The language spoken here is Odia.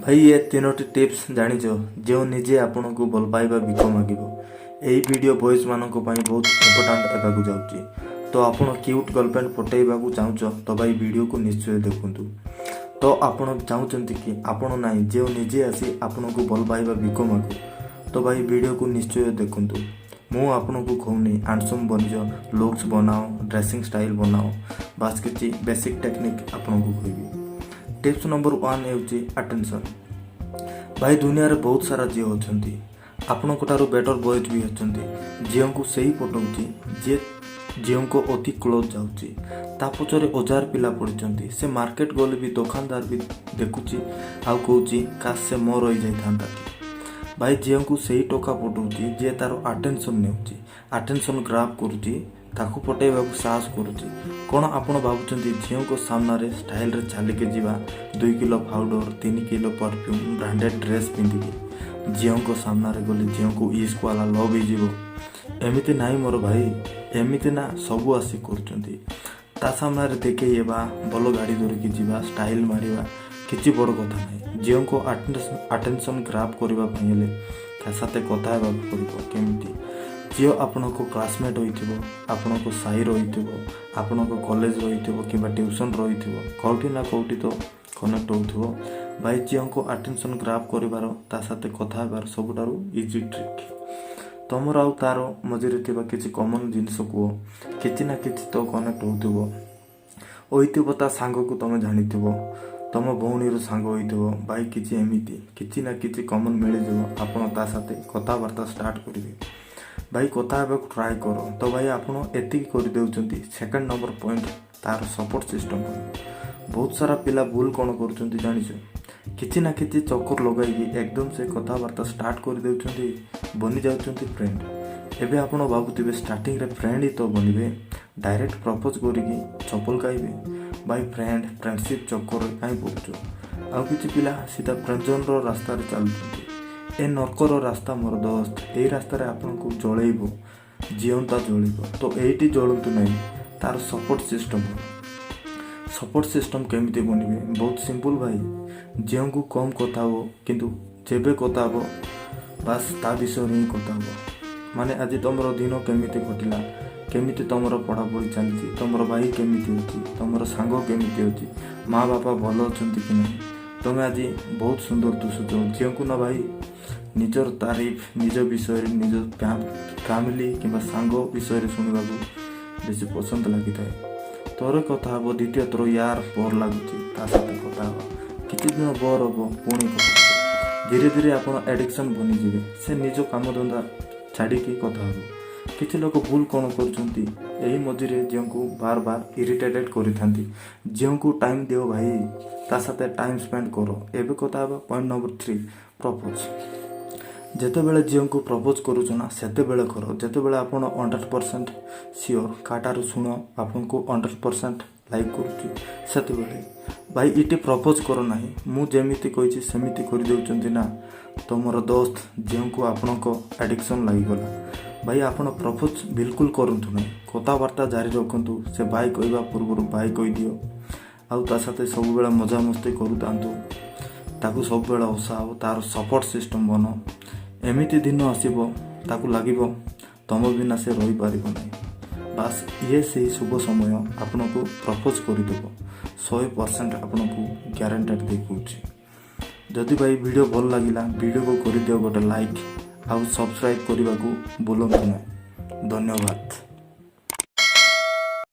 ଭାଇ, ଏ ତିନୋଟି ଟିପ୍ସ ଜାଣିଛ, ଯେଉଁ ନିଜେ ଆପଣଙ୍କୁ ଭଲ ପାଇବା ଭିକ ମାଗିବ। ଏହି ଭିଡ଼ିଓ ବଏଜ୍ମାନଙ୍କ ପାଇଁ ବହୁତ ଇମ୍ପୋର୍ଟାଣ୍ଟ ହେବାକୁ ଯାଉଛି। ତ ଆପଣ କ୍ୟୁଟ୍ ଗର୍ଲଫ୍ରେଣ୍ଡ ପଟେଇବାକୁ ଚାହୁଁଛ ତ ଭାଇ, ଭିଡ଼ିଓକୁ ନିଶ୍ଚୟ ଦେଖନ୍ତୁ। ତ ଆପଣ ଚାହୁଁଛନ୍ତି କି ଆପଣ ନାହିଁ, ଯେଉଁ ନିଜେ ଆସି ଆପଣଙ୍କୁ ଭଲ ପାଇବା ଭିକ ମାଗୁ, ତ ଭାଇ, ଭିଡ଼ିଓକୁ ନିଶ୍ଚୟ ଦେଖନ୍ତୁ। ମୁଁ ଆପଣଙ୍କୁ କହୁନି ହାଣ୍ଡସମ୍ ବନିଯାଅ, ଲୁକ୍ସ ବନାଅ, ଡ୍ରେସିଂ ଷ୍ଟାଇଲ୍ ବନାଅ। ବାସ୍, କିଛି ବେସିକ୍ ଟେକ୍ନିକ୍ ଆପଣଙ୍କୁ କହିବି। ଟିପ୍ସ ନମ୍ବର 1 ହେଉଛି ଆଟେନସନ୍। ଭାଇ, ଦୁନିଆରେ ବହୁତ ସାରା ଝିଅ ଅଛନ୍ତି, ଆପଣଙ୍କ ଠାରୁ ବେଟର୍ ବଏଜ୍ ବି ଅଛନ୍ତି। ଝିଅଙ୍କୁ ସେଇ ପଟଉଛି ଯିଏ ଝିଅଙ୍କ ଅତି କ୍ଲୋଜ୍ ଯାଉଛି। ତା ପଛରେ ହଜାର ପିଲା ପଡ଼ିଛନ୍ତି। ସେ ମାର୍କେଟ ଗଲେ ବି ଦୋକାନଦାର ବି ଦେଖୁଛି ଆଉ କହୁଛି, "କାଶ ସେ ମୋର ହେଇଯାଇଥାନ୍ତା କି?" ଭାଇ, ଝିଅଙ୍କୁ ସେଇ ଟୋକା ପଟଉଛି ଯିଏ ତାର ଆଟେନସନ୍ ନେଉଛି, ଆଟେନସନ୍ ଗ୍ରାବ୍ କରୁଛି, ତାକୁ ପଟେଇବାକୁ ସାହସ କରୁଛି। କ'ଣ ଆପଣ ଭାବୁଛନ୍ତି ଝିଅଙ୍କ ସାମ୍ନାରେ ଷ୍ଟାଇଲରେ ଚାଲିକି ଯିବା, 2 kilo powder, 3 kilo perfume, branded dress ପିନ୍ଧିକି ଝିଅଙ୍କ ସାମ୍ନାରେ ଗଲେ ଝିଅଙ୍କୁ ଇସ୍କ ବାଲା ଲଭ୍ ହେଇଯିବ? ଏମିତି ନାହିଁ ମୋର ଭାଇ, ଏମିତି ନା ସବୁ ଆସି କରୁଛନ୍ତି। ତା ସାମ୍ନାରେ ଦେଖେଇ ହେବା, ଭଲ ଗାଡ଼ି ଧରିକି ଯିବା, ଷ୍ଟାଇଲ୍ ମାରିବା କିଛି ବଡ଼ କଥା ନାହିଁ। ଝିଅଙ୍କ ଆଟେନସନ୍ ଗ୍ରାବ୍ କରିବା ପାଇଁ ହେଲେ ତା ସାଥେ କଥା ହେବାକୁ ପଡ଼ିବ। କେମିତି? ଝିଅ ଆପଣଙ୍କ କ୍ଲାସମେଟ୍ ହୋଇଥିବ, ଆପଣଙ୍କ ସାହିର ହୋଇଥିବ, ଆପଣଙ୍କ କଲେଜ ରହିଥିବ କିମ୍ବା ଟ୍ୟୁସନ୍ ରହିଥିବ, କେଉଁଠି ନା କେଉଁଠି ତ କନେକ୍ଟ ହେଉଥିବ। ଭାଇ, ଝିଅଙ୍କ ଆଟେନସନ୍ ଗ୍ରାବ୍ କରିବାର, ତା ସାଥେ କଥା ହେବାର ସବୁଠାରୁ ଇଜି ଟ୍ରିକ୍, ତମର ଆଉ ତାର ମଝିରେ ଥିବା କିଛି କମନ୍ ଜିନିଷ କୁହ। କିଛି ନା କିଛି ତ କନେକ୍ଟ ହୋଇଥିବ। ତା ସାଙ୍ଗକୁ ତମେ ଜାଣିଥିବ, ତମ ଭଉଣୀର ସାଙ୍ଗ ହୋଇଥିବ। ଭାଇ, କିଛି ଏମିତି କିଛି ନା କିଛି କମନ୍ ମିଳିଯିବ। ଆପଣ ତା ସାଥେ କଥାବାର୍ତ୍ତା ଷ୍ଟାର୍ଟ କରିବେ। ଭାଇ, କଥା ହେବାକୁ ଟ୍ରାଏ କର। ତ ଭାଇ, ଆପଣ ଏତିକି କରିଦେଉଛନ୍ତି। ସେକେଣ୍ଡ ନମ୍ବର ପଏଣ୍ଟ, ତାର ସପୋର୍ଟ ସିଷ୍ଟମ୍। ବହୁତ ସାରା ପିଲା ଭୁଲ କ'ଣ କରୁଛନ୍ତି ଜାଣିଛ? କିଛି ନା କିଛି ଚକର ଲଗାଇକି ଏକଦମ ସେ କଥାବାର୍ତ୍ତା ଷ୍ଟାର୍ଟ କରିଦେଉଛନ୍ତି, ବନି ଯାଉଛନ୍ତି ଫ୍ରେଣ୍ଡ। ଏବେ ଆପଣ ଭାବୁଥିବେ, ଷ୍ଟାର୍ଟିଂରେ ଫ୍ରେଣ୍ଡ ହିଁ ତ ବନିବେ, ଡାଇରେକ୍ଟ ପ୍ରପୋଜ୍ କରିକି ଚପଲ ଖାଇବେ। ଭାଇ, ଫ୍ରେଣ୍ଡସିପ୍ ଚକରରେ କାହିଁ ପଡ଼ୁଛ? ଆଉ କିଛି ପିଲା ସିଧା ଫ୍ରେଣ୍ଡଜୋନ୍ର ରାସ୍ତାରେ ଚାଲୁଛନ୍ତି। ଏ ନର୍କର ରାସ୍ତା ମୋର ଦୋସ୍ତ। ଏଇ ରାସ୍ତାରେ ଆପଣଙ୍କୁ ଜଳେଇବ, ଜିଅନ୍ତା ଜଳିବ। ତ ଏଇଠି ଜଳନ୍ତୁ ନାହିଁ। ତାର ସପୋର୍ଟ ସିଷ୍ଟମ୍। ସପୋର୍ଟ ସିଷ୍ଟମ୍ କେମିତି ବନିବେ? ବହୁତ ସିମ୍ପଲ୍ ଭାଇ। ଝିଅଙ୍କୁ କମ୍ କଥା ହେବ, କିନ୍ତୁ ଯେବେ କଥା ହେବ, ବାସ୍ ତା ବିଷୟରେ ହିଁ କଥା ହେବ। ମାନେ ଆଜି ତମର ଦିନ କେମିତି କଟିଲା, କେମିତି ତମର ପଢ଼ାପଢ଼ି ଚାଲିଛି, ତମର ଭାଇ କେମିତି ଅଛି, ତମର ସାଙ୍ଗ କେମିତି ଅଛି, ମା ବାପା ଭଲ ଅଛନ୍ତି କି ନାହିଁ, ତମେ ଆଜି ବହୁତ ସୁନ୍ଦର ଦିଶୁଛ। ଝିଅଙ୍କୁ ନା ଭାଇ, ନିଜର ତାରିଫ, ନିଜ ବିଷୟରେ, ନିଜ ଫ୍ୟାମିଲି କିମ୍ବା ସାଙ୍ଗ ବିଷୟରେ ଶୁଣିବାକୁ ବେଶୀ ପସନ୍ଦ ଲାଗିଥାଏ। ଥରେ କଥା ହେବ, ଦ୍ୱିତୀୟ ଥର ୟାର ବୋର୍ ଲାଗୁଛି, ତା ସହିତ କଥା ହେବ। କିଛି ଦିନ ବୋର୍ ହେବ, ପୁଣି କଥା ହେବ। ଧୀରେ ଧୀରେ ଆପଣ ଆଡ଼ିକ୍ସନ୍ ବନିଯିବେ। ସେ ନିଜ କାମଧନ୍ଦା ଛାଡ଼ିକି କଥା ହେବ। କିଛି ଲୋକ ଭୁଲ କ'ଣ କରୁଛନ୍ତି? ଏହି ମଝିରେ ଝିଅଙ୍କୁ ବାର ବାର ଇରିଟେଟେଡ଼ କରିଥାନ୍ତି। ଝିଅଙ୍କୁ ଟାଇମ୍ ଦିଅ ଭାଇ, ତା ସାଥେ ଟାଇମ୍ ସ୍ପେଣ୍ଡ କର। ଏବେ କଥା ହେବ ପଏଣ୍ଟ ନମ୍ବର 3, ପ୍ରପୋଜ୍। ଯେତେବେଳେ ଝିଅଙ୍କୁ ପ୍ରପୋଜ୍ କରୁଛ ନା, ସେତେବେଳେ କର ଯେତେବେଳେ ଆପଣ 100% ସିଓର। କାହାଠାରୁ ଶୁଣ ଆପଣଙ୍କୁ 100% ଲାଇକ୍ କରୁଛି, ସେତେବେଳେ ଭାଇ ଏଠି ପ୍ରପୋଜ୍ କର ନାହିଁ। ମୁଁ ଯେମିତି କହିଛି ସେମିତି କରିଦେଉଛନ୍ତି ନା, ତମର ଦୋସ୍ତ, ଝିଅଙ୍କୁ ଆପଣଙ୍କ ଆଡ଼ିକ୍ସନ୍ ଲାଗିଗଲା। ଭାଇ, ଆପଣ ପ୍ରପୋଜ୍ ବିଲକୁଲ କରନ୍ତୁ ନାହିଁ। କଥାବାର୍ତ୍ତା ଜାରି ରଖନ୍ତୁ। ସେ ବାଇ କହିବା ପୂର୍ବରୁ ବାଇ କହିଦିଅ। ଆଉ ତା ସାଥେ ସବୁବେଳେ ମଜାମସ୍ତି କରୁଥାନ୍ତୁ। ତାକୁ ସବୁବେଳେ ହସାଅ, ତାର ସପୋର୍ଟ ସିଷ୍ଟମ୍ ବନ। ଏମିତି ଦିନ ଆସିବ, ତାକୁ ଲାଗିବ ତମ ବିନା ସେ ରହିପାରିବ ନାହିଁ। ବାସ୍, ଇଏ ସେଇ ଶୁଭ ସମୟ, ଆପଣଙ୍କୁ ପ୍ରପୋଜ୍ କରିଦେବ। 100% ଆପଣଙ୍କୁ ଗ୍ୟାରେଣ୍ଟେଡ଼ ଦେଇ କହୁଛି। ଯଦି ଭାଇ ଭିଡ଼ିଓ ଭଲ ଲାଗିଲା, ଭିଡ଼ିଓକୁ କରିଦିଅ ଗୋଟେ ଲାଇକ୍ ଆଉ ସବସ୍କ୍ରାଇବ୍ କରିବାକୁ ଭୁଲନ୍ତୁ ନାହିଁ। ଧନ୍ୟବାଦ।